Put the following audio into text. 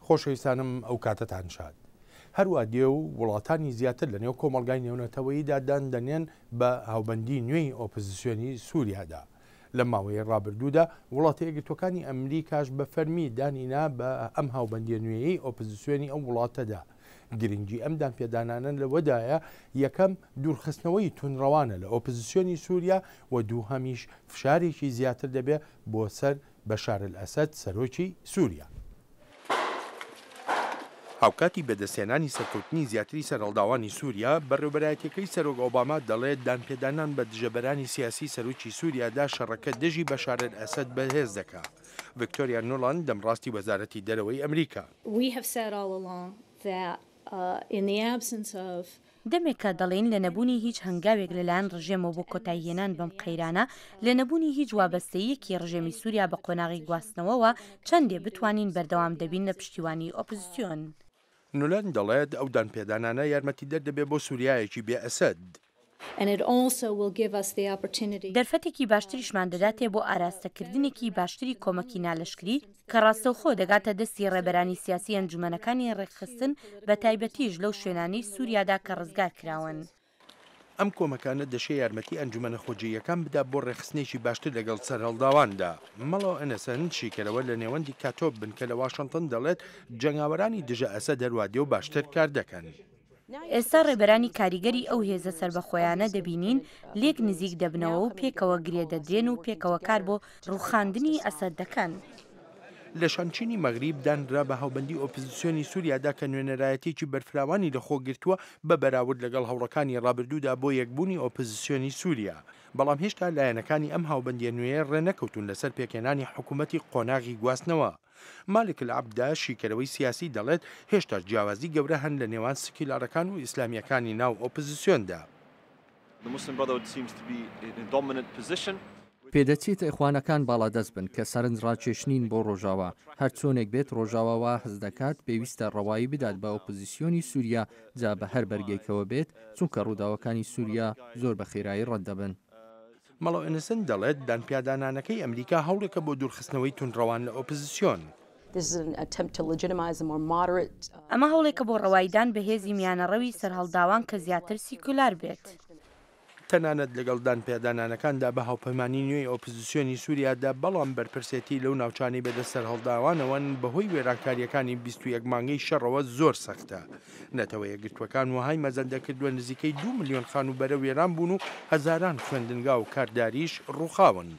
خۆشەویستانم ئەو کاتەتان شاد. هەروا دێ و وڵاتانی زیاتر لە نێو کۆمەڵگای نێونەتەوەییدا دان دەنێن بە هاوبەندی نوێی ئۆپزسیۆنی سووریادا. لەم ماوەیەی ڕابردوودا وڵاتە یەکگرتووەکانی ئەمریکاش بە فەرمی دانی نا بە ئەم هاوبەندییە نوێیەی ئۆپزسیۆنی ئەو وڵاتەدا. گرنگی ئەم دانپێدانانە لەوەدایە یەکەم دوورخستنەوەی توندڕەوانە لە ئۆپزسیۆنی سووریا و دووهەمیش فشارێکی زیاتر دەبێ بۆ سەر بەشار ئەلئەسەد سەرۆکی سووریا. هاوکاتی بەدەستهێنانی سەرکەوتنی زیاتری سەرهەڵداوانی سووریا، بەڕێوبەرایەتیەکەی سەرۆک ئۆباما دەڵێت دانپێدانان بە دژەبەرانی سیاسی سەرۆکی سووریادا شەڕەکە دژی بەشار ئەلئەسەد بەهێز دەکا. ڤیکتۆریا نولاند دەمڕاستی وەزارەتی دەرەوەی ئەمریکا. دەمێکە دەڵێین لە نەبوونی هیچ هەنگاوێک لەلایەن ڕژێمەوە بۆ کۆتاییهێنان بەم قەیرانە، لە نەبوونی هیچ وابەستەییەکی ڕژێمی سووریا بە قۆناغی گواستنەوەوە، چەندێ بتوانین بەردەوام دەبین لە پشتیوانیی ئۆپزسیۆن. نولەند دەڵێت ئەو دانپێدانانە یارمەتیدەر دەبێت بۆ سووریایەکی بێ ئەسەد. دەرفەتێکی باشتریشمان دەداتێ بۆ ئاراستەکردنێکی باشتری کۆمەکی نالەشکری کە ڕاستەوخۆ دەگاتە دەستی ڕێبەرانی سیاسی ئەنجومەنەکانی ڕێکخستن بەتایبەتیش لەو شوێنانەی سوریادا کە ڕزگار کراون. ئەم کۆمەکانە دەشێ یارمەتی ئەنجومەنە خۆجێیەکان بدا بۆ ڕێکخستنێکی باشتر لەگەڵ سەرهەڵداواندا. مەڵۆ ئەنەسن، شیکەرەوە لە نێوەندی کاتۆ بنکە لە واشنتن دەڵێت جەنگاوەرانی دژە ئەسەد هەروا دێ و باشتر کاردەکەن. ئێستا ڕێبەرانی کاریگەری ئەو هێزە سەربەخۆیانە دەبینین لێک نزیک دەبنەوە و پێکەوە گرێ دەدرێن و پێکەوە کار بۆ ڕووخاندنی ئەسەد دەکەن. لە شانشینی مەغریب دانرا بە هاوبەندی ئۆپزسیۆنی سوریادا کە نوێنەرایەتیەکی بەرفراوانی لەخۆ گرتووە بە بەراورد لەگەڵ هەوڵەکانی ڕابردوودا بۆ یەکبوونی ئۆپزسیۆنی سوریا بەڵام هێشتا لایەنەکانی ئەم هاوبەندیە نوێیە ڕێنەکەوتوون لەسەر پێکهێنانی حکومەتی قۆناغی گواستنەوە. مالک العبدە، شیکەرەوەی سیاسی دەڵێت، هێشتاش جیاوازی گەورە هەن لە نێوان سکیولارەکان و ئیسلامییەکانی ناو ئۆپزسیۆندا. پێدەچێت ئیخوانەکان باڵادەست بن، کە سەرنجڕاکێش نین بۆ ڕۆژاوا. هەرچۆنێک بێت ڕۆژاوا وا هەست دەکات پێویستە ڕەوایی بدات بە ئۆپۆزیسیۆنی سوریا جا بە هەر بەرگێکەوە بێت، چونکە ڕووداوەکانی سوریا زۆر بە خێرایی ڕەت دەبن. مەڵۆ ئێنسن دەڵێت، دانپیادانانەکەی ئەمریکا هەوڵێکە بۆ دوورخستنەوەی توندڕەوان لە ئۆپزسیۆن. ئەمە هەوڵێکە بۆ ڕەواییدان بە هێزی میانەڕەوی سەرهەڵداوان کە زیاتر سیکولار بێت. تەنانەت لەگەڵ دانپیادانانەکاندا بە هاوپەیمانی نوێی ئۆپزسیۆنی سوریادا، بەڵام بەرپرسێتی لەو ناوچانەی بەدەست سەرهەڵداوانەوەن بەهۆی وێرانکارییەکانی 21 مانگەی شەڕەوە زۆر سەختە. نەتەوە یەکگرتووەکان وەهای مەزەندە کردووە نزیکەی دوو ملیۆن خانووبەرە وێران بوون و هەزاران خوێندنگا و کارداریش ڕووخاون.